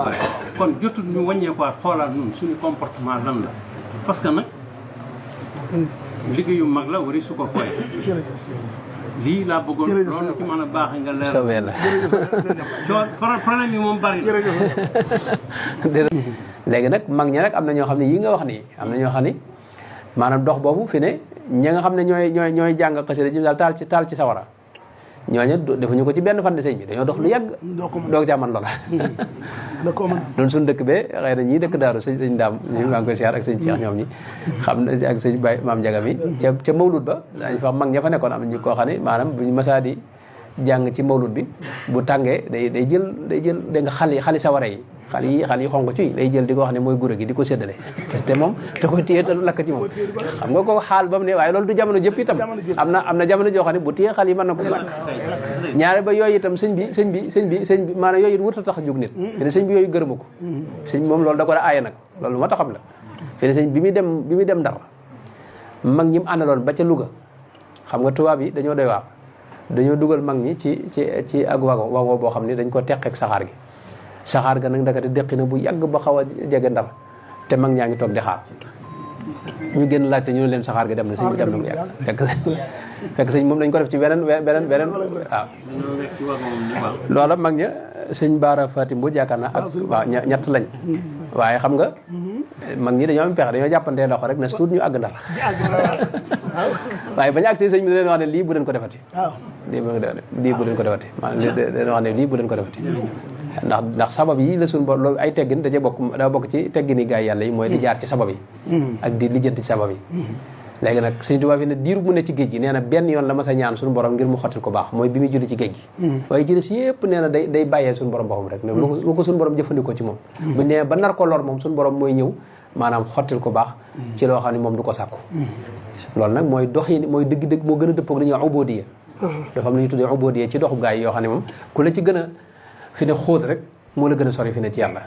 pare kon jotul ñu wàññeekuwaat xoolaat ñun suñu comportement lan la parce que nag liggéeyu mag la wari su ko fooye lii laa bëggoon loolu ci mën a baax nga leer problème yi moom bari léegi nag mag ñi nag am na ñoo xam ne yi nga wax nii am na ñoo xam ne maanaam dox boobu fi ne ñi nga xam ne ñooy jàng xasida ji daal taal ci sawara ñooñu defuñu ko ci benn fan de sëñ bi dañoo dox lu yàgg doog caa man loola loolu suñu dëkk bee xëy na ñii dëkk daaru sëñ daam ñu maa ngi koy siyaar ak sëñ Cheikh ñoom ñi xam na ak sëñ Baye maam Njaga mi ca mawlud ba dañ fa mag ña fa nekkoon am na ñu koo xam ne maanaam buñu masaa di jàng ci mawlud bi bu tàngee day jël dégg nga xali sawara yi xal yi xonq ci day jël di ko wax ne mooy gura gi di ko séddale te moom te ko téye te du lakk ci moom xam nga ko xaal ba mu ne waaye loolu du jamono jëpp itam am na jamono joo xam ne bu téye xal yi mën na ko lakk ñaare ba yooyu itam sëñ bi maanaam yooyu wut a tax a jóg nit fi ne sëñ bi yooyu gërëma ko sëñ moom loolu da ko da aaye nag loolu moo tax xam la fi ne sëñ bi muy dem Ndar mag ñi mu àndaloon ba ca Louga xam nga tubaab yi dañoo doy waar dañoo dugal mag ñi ci ak wago boo xam ne dañ ko teqeek saxaar gi saxaar ga nag ndakate déqi na bu yàgg ba xaw a jege Ndar te mag ñaa ngi toog di xaar ñu génn laajte ñu ne leen saxaar ga dem na sëñ bi dem na bu yàgg fekk sëñ moom dañ ko def ci beneen waaw loola mag ña sëñ Baara Fatim bu yaakaar naa ak waaw ñett lañ waaye xam nga mag ñi dañoo am pexe dañoo jàppantee loxo rek na suut ñu àgg Ndar waaye bañu àgg sëñ bi da leen wax ne lii bu leen ko defati lii bu leen ko defati maanaam leen wax ne lii bu leen ko defati ndax sabab yi la suñu loolu ay teggin daa bokk ci teggini gaay yàlla yi mooy di jaar ci sabab yi ak di lijjanti ci sabab yi léegi nag sëñ Tuubaa fi ne diiru mu ne ci géej gi nee na benn yoon la ma sa ñaan suñu borom ngir mu xottil ko baax mooy bi muy julli ci géej gi waaye ci des yëpp nee na day bàyyee suñu borom boppam rek lu ko suñu borom jëfandikoo ci moom buñ nee ba nar ko lor moom suñu borom mooy ñëw maanaam xottil ko baax ci loo xam ne moom du ko sàkku loolu nag mooy dox yi mooy dëgg-dëgg moo gën a dëppoog li ñuy wax ubóodiya dafa am lu ñuy tuddee ubóodiya ci doxu gaay yi yoo xam ne moom ku la ci gën a fi ne xóot rek moo la gën a sori fi ne ci yàlla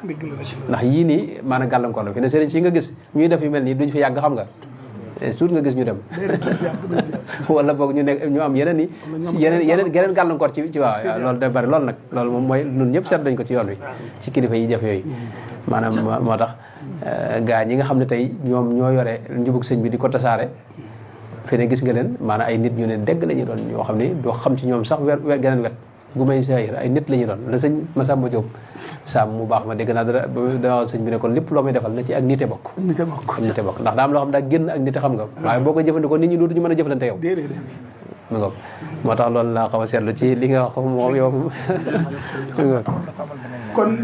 ndax yii nii maanaam gàllankoor la fi ne sëriñ si nga gis ñuy def yu mel nii duñ fi yàgg xam nga suut nga gis ñu dem wala boog ñu am yeneen geneen gàllankoor ci waaw loolu day bari loolu nag loolu moom mooy ñun ñëpp seet dañ ko ci yoon wi ci kilifa yi def yooyu maanaam moo tax gaa ñi nga xam ne tey ñoom ñoo yore njubug sëñ bi di ko tasaare fi ne gis nga leen maanaam ay nit ñu ne dégg la ñu doon ñoo xam ne doo xam ci ñoom sax geneen wet gu may sayir ay nit la ñu doon la sëñ Massamba Diop Sam mu baax ma dégg naa dana sëñ bi ne kon lépp loo may defal na ci ak nite bokk ndax daa am loo xam daa génn ak nite xam nga waaye boo ko jëfandikoo nit ñi dootuñu mën a jëflante yow mi ngo moo tax loolu laa xaw a seetlu ci li nga wax moom yow kon